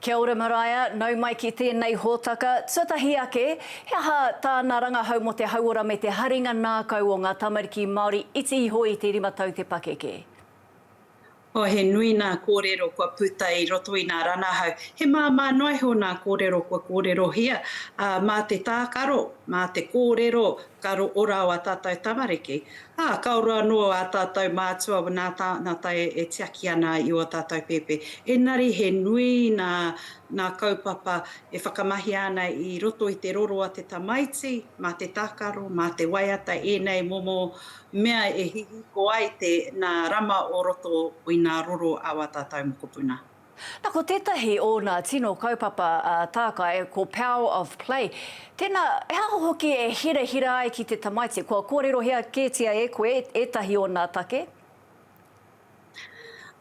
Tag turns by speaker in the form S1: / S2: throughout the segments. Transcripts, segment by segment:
S1: Kia ora Maraea, nau mai ki tēnei hōtaka. Tuatahi ake, he aha tāna rangahau mō te hauora me te haringa nākau o ngā tamariki Māori iti iho i te rima tau te pakeke?
S2: Oh, he nui nā kōrero kua puta i roto i nā ranahau. He māmā noa iho nā kōrero kua kōrerohia, ā, mā te tākaro, mā te kōrero ka ora o ā tātou tamariki. Ā, ka ora anō ā tātou mātua nā tā, nā tā e, e tiaki ana i ō tātou pēpē. Engari he nui nā, nā kaupapa e whakamahia ana i roto i te roro a te tamaiti, mā te tākaro, mā te waiata ēnei momo mea e hihiko ai te nā rama o roto i nā roro a wā tātou mokopuna.
S1: Na, ko tētahi o nā tino kaupapa a Tākai, ko Power of Play. Tēnā, he aha hoki e hirahira ai ki te tamaiti? Kua kōrerohia kētia e koe ētahi o nā take?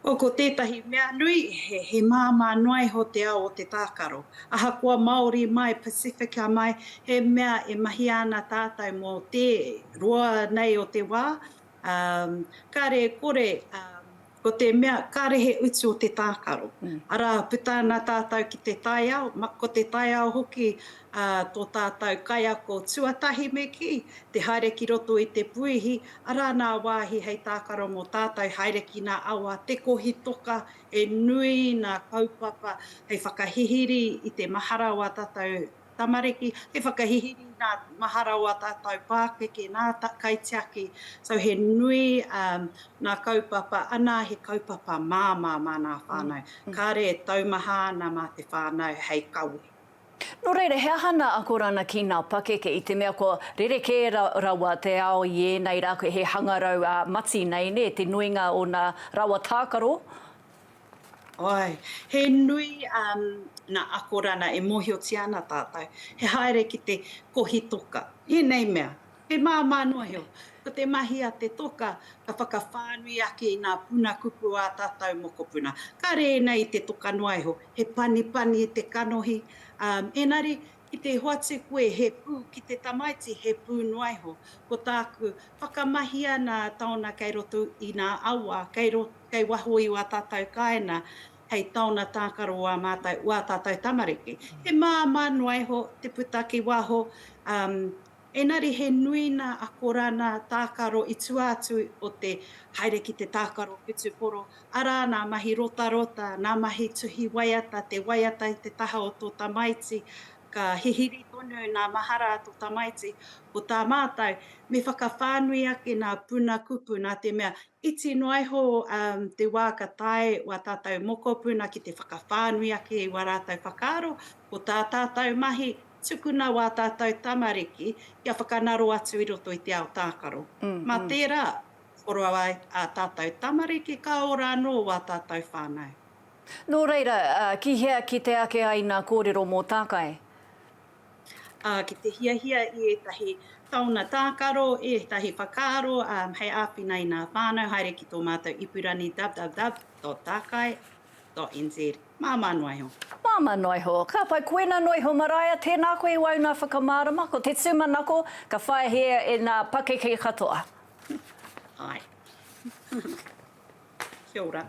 S2: Oh, ko tētahi mea nui, he, he māmā noa iho te ao o te tākaro. Ahakoa Māori mai, Pasifika mai, he mea e mahia ana tātou mō te roa nei o te wā, ā, kāre e kore, ā, ko te mea, kāre he utu o te tākaro. Arā, puta ana tātou ki te taiao, ko te taiao hoki, ā, tō tātou kaiako tuatahi me kī, te haere ki roto i te puihi, Arā nā wāhi hei tākaro mō tātou, haere ki nā awa, te kohi toka, he nui nā kaupapa hei whakahihiri i te mahara o ā tātou tamariki, hei whakahihiri i nā mahara o ā tātou pākeke, nā kaitiaki. So he nui nā kaupapa, anā he kaupapa māmā mā nā whānau. Kāre e taumaha ana mā te whānau hei kawe.
S1: Nō reira, he aha nā akoranga ki nā pakeke i te mea kua rerekē rawa te ao i ēnei rā, he hangarau ā-mati nei, nē, te nuinga o nā rawa tākaro?
S2: Āe, he nui nā akoranga e mōhiotia ana tātou, he haere ki te kohi toka, ēnei mea, he māmā noa iho. Ko te mahi a te toka, ka whakawhānui ake i nā puna kupu ā tātou mokopuna. Kāre ēnei i te toka noa iho, he panipani i te kanohi, ā, engari, ki te hoatu koe he pū ki te tamaiti, he pū noa iho. Ko tāku, whakamahia nā taona kei roto i nā awa, kei ro, kei waho i wā tātou kāina, hei taona tākaro wā mātou, wā tātou tamariki. He māmā noa iho te puta ki waho, ā, Engari he nui nā akorana tākaro i tua atu o te haere ki te tākaro whutuporo, arā nā mahi rotarota, nā mahi tuhi waiata, te waiata i te taha o tō tamaiti, ka hihiri tonu nā mahara a tō tamaiti, ko tā mātou, me whakawhānui ake nā puna kupu nā te mea iti noa iho te wā ka tae wā tātou mokopuna ki te whakawhānui ake i wā rātou whakaaro, ko tā tātou mahi, Tukuna wā tātou tamariki kia whakanaro atu i roto i te ao tākaro. Mā tērā, ora ai ā tātou tamariki, ka ora anō wā tātou whānau.
S1: Nō reira, ki hea kite ake ai nā kōrero mō Tākai?
S2: Ā, ki te hiahia i ētahi taona tākaro, ētahi whakaaro hei āwhina i nā whānau, haere ki tō mātou ipurangi www.tākai. NZ. Māmā noa iho.
S1: Māmā noa iho. Ka pai, koina noa iho Maraea, tēnā koe i wau nā whakamārama, ko te tūmanako ka whaihia e nā pakeke katoa.
S2: Āe. Kia ora.